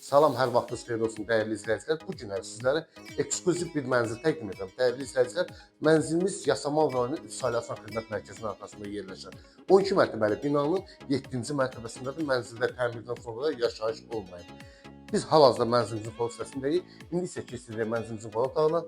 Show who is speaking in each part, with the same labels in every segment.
Speaker 1: Salam, hər vaxtınız xeyir olsun dəyərli izləyicilər. Bu günlər sizlərə ekskluziv bir mənzil təqdim edirəm. Dəyərli izləyicilər, mənzilimiz Yasamal rayonu 3 saylı Asan Xidmət Mərkəzinin arxasında yerləşir. 12 mərtəbəli binanın 7-ci mərtəbəsindədir. Mənzildə təmirdən sonra yaşayış olmayıb. Biz hal-hazırda mənzilimizin qonaq hissəsindəyik. İndi isə keçirik mənzilimizin qonaq otağına.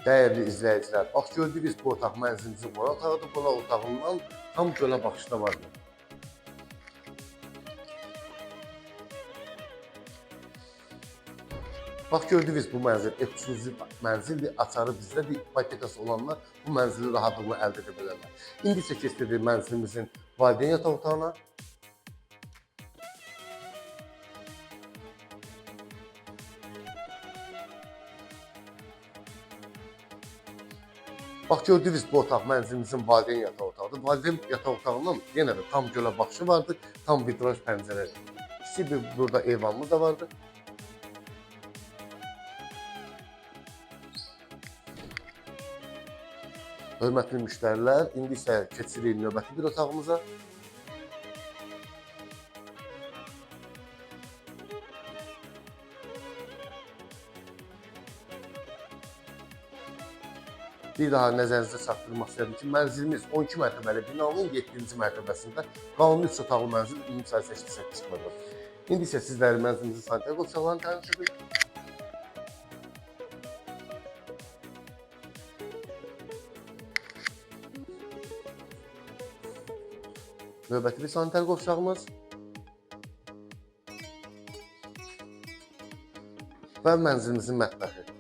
Speaker 1: Dəyərli izləyicilər, bax gördüyünüz bu otaq mənzilimizin qonaq otağıdır. Qonaq otağından tam gölə baxışda vardır. Bax gördüyünüz bu mənzil ekskluziv mənzildir. Açarı bizdədir. İpotekası olanlar bu mənzili rahatlıqla əldə edə bilərlər. İndi isə keçirik mənzilimizin valideyn yataq otağına. Bax gördüyünüz bu otaq mənzilimizin valideyn yataq otağıdır. Valideyn yataq otağından yenə də tam gölə baxışı vardır. Tam vitraj pəncərə. Kiçik bir burada eyvanımız da vardır. Hörmətli müştərilər, indi isə keçirik növbəti bir otağımıza. Bir daha nəzərinizə çatdırmaq istəyirəm ki, mənzilimiz 12 mərtəbəli binanın 7-ci mərtəbəsində qanuni 3 otaqlı mənzil ümumi sahəsi 88 kvadrat. İndi isə sizləri mənzilimizin sanitar qovşaqlarını tanış edirəm. Növbəti bir sanitar qovşağımız. Və mənzilimizin mətbəxi.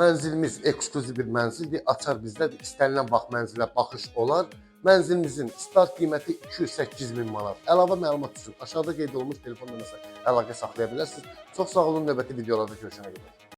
Speaker 1: Mənzilimiz ekskluziv bir mənzildir. Açar bizdədir. İstənilən vaxt mənzilə baxış olar. Mənzilimizin start qiyməti 208 min manat. Əlavə məlumat üçün aşağıda qeyd olunmuş telefon nömrəsinə əlaqə saxlaya bilərsiniz. Çox sağ olun. Növbəti videolarda görüşənə qədər.